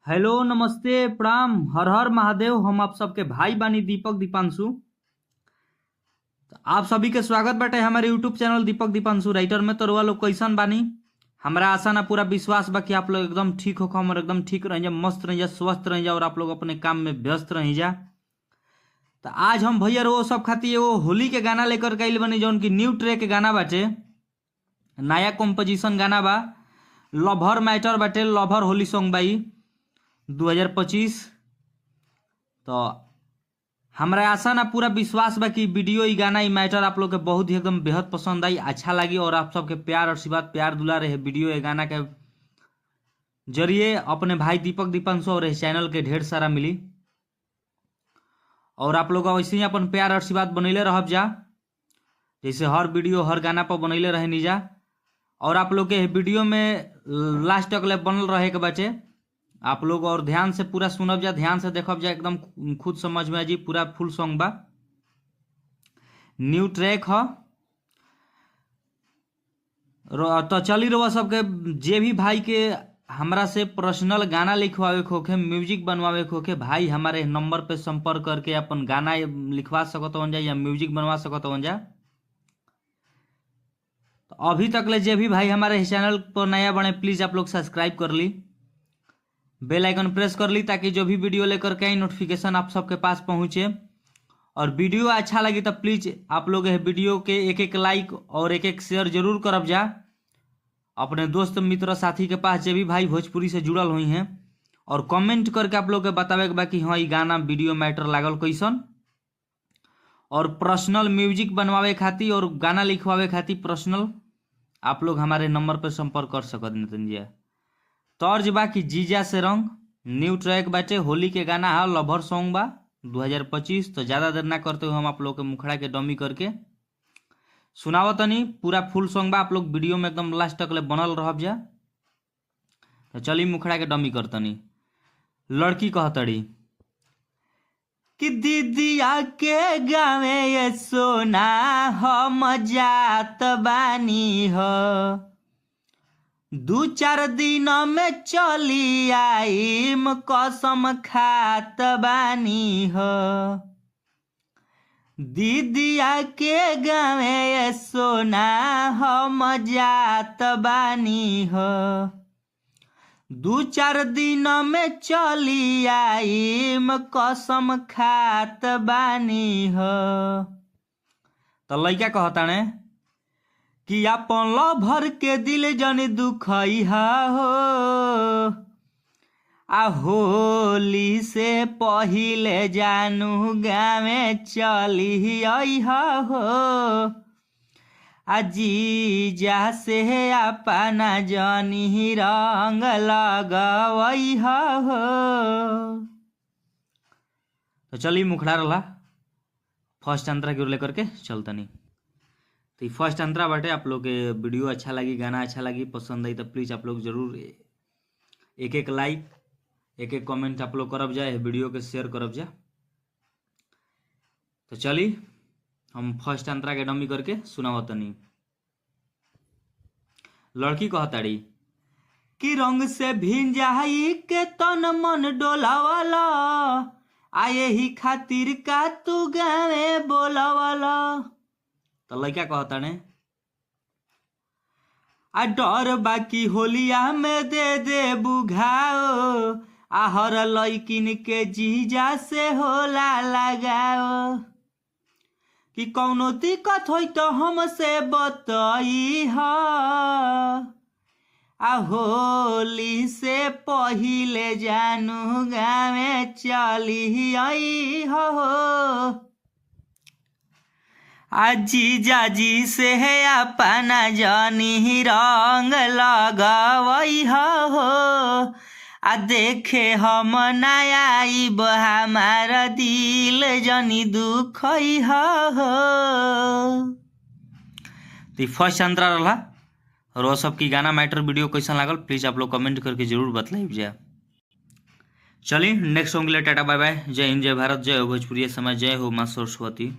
Hello, नमस्ते, प्रणाम, हर हर महादेव। हम आप सबके भाई बानी दीपक दीपांशु। तो आप सभी के स्वागत बाटे हमारे YouTube channel Deepak Deepanshu writer में। तो रउआ लोग कैसन बानी? हमरा आशा ना पूरा विश्वास बा कि आप लोग एकदम ठीक हो और एकदम ठीक रह जा, मस्त रह जा, स्वस्थ रह जा और आप लोग अपने काम में व्यस्त रह जा। तो आज हम भैया रो सब खातिर एगो होली के गाना लेकर के आइल बनी, जौन की न्यू ट्रैक के गाना बाटे, नया कंपोजिशन गाना बा, लभर मैटर बाटे, लभर होली सॉन्ग बाई 2025। तो हमरा आशा ना पूरा विश्वास बा कि वीडियो, ई गाना, ई मैटर आप लोग के बहुत ही एकदम बेहद पसंद आई, अच्छा लगी और आप सबके प्यार आशीर्वाद, प्यार दुला रहे वीडियो ये गाना के जरिए अपने भाई दीपक दीपांशु और इस चैनल के ढेर सारा मिली। और आप लोग ऐसे ही अपन प्यार आशीर्वाद बनैले रहब जा, जैसे हर वीडियो हर गाना पर बनैले रहे निजा। और आप लोग के वीडियो में लास्ट तक ले बनल रहे के बचे आप लोग और ध्यान से पूरा सुनब जा, ध्यान से देखब जा, एकदम खुद समझ में आ जी। पूरा फुल सॉन्ग बा, न्यू ट्रैक ह। तो चली रहुआ सबके जे भी भाई के हमरा से पर्सनल गाना लिखवावे के होखे, म्यूजिक बनवावे के होखे, भाई हमारे नंबर पे संपर्क करके अपन गाना लिखवा सकत हवन जा या म्यूजिक बनवा सकत हवन जा। तो अभी तक ले जे भी भाई हमारे चैनल पर नया बने, प्लीज आप लोग सब्सक्राइब कर ली, बेल आइकन प्रेस कर ली, ताकि जो भी वीडियो लेकर के आई नोटिफिकेशन आप सबके पास पहुंचे। और वीडियो अच्छा लगी तो प्लीज आप लोग वीडियो के एक एक लाइक और एक एक शेयर जरूर करब जा अपने दोस्त मित्र साथी के पास, जे भी भाई भोजपुरी से जुड़ल हुई हैं। और कमेंट करके आप लोग के बतावे के बा कि हाँ, ई गाना, वीडियो, मैटर लागल कैसन। और पर्सनल म्यूजिक बनवावे खातिर और गाना लिखवावे खातिर पर्सनल आप लोग हमारे नंबर पर संपर्क कर सकत नितिन जी। तर्ज बा कि जीजा से रंग, न्यू ट्रैक बाटे, होली के गाना है, लभर सॉन्ग बा 2025। तो ज़्यादा देर ना करते हुए हम आप लोग के मुखड़ा के डमी करके सुनावतनी। पूरा फुल सॉन्ग बा, आप लोग वीडियो में एकदम लास्ट तक ले बनल रहब जा। तो चली मुखड़ा के डमी करतनी। लड़की कहतड़ी कि दीदिया के गावे ये सोना हम जात बानी हो, 2-4 दिन में चली आईम, कसम खात बानी हो। दीदिया के गावे ये सोना हम जात बानी हो, 2-4 दिन में चली आईम, कसम खात बानी हो। तो लइका कहताने कि अपन लभर के दिल जन दुखई हो, आ होली से पहिले जानू गावे चली आई हो, आ जीजा से अपना जनी रंग लगवई हो। तो चलिए, मुखड़ा रला फर्स्ट अंतरा की ओर लेकर के चलतनी। तो फर्स्ट अंतरा बाटे। आप लोग के वीडियो अच्छा लगी, गाना अच्छा लगी, पसंद आई तो प्लीज़ आप लोग जरूर एक एक लाइक, एक एक कमेंट आप लोग करब जाए, वीडियो के शेयर करब जा। तो चली हम फर्स्ट अंतरा के डमी करके सुनावतनी। लड़की कहताड़ी कि रंग से भिंजाई के तन मन डोलावला, आ यही खातिर का तू गावे बोलावला? तो लड़का कहताने, आ डर बाकी होलिया में दे दे बुघाओ, आ हर लैकिन के जीजा से होला लगाओ, कि कौनो दिक्कत होई तो हमसे बतई ह, आ होली से पहिले जानू गावे चली आई हो, आ जीजा जी से है अपना जनी रंग लगवई हो, आ देखे हम नया आइब, हमार दिल जनी दुखई हो। तो फर्स्ट अंतरा रहा। और वो सबकी गाना, मैटर, वीडियो कैसा लागल, प्लीज़ आप लोग कमेंट करके जरूर बतलाइब जा। चलिए, नेक्स्ट सॉन्ग के लिए टाटा, बाय बाय, जय हिंद, जय भारत, जय हो भोजपुरी समाज, जय हो माँ सरस्वती।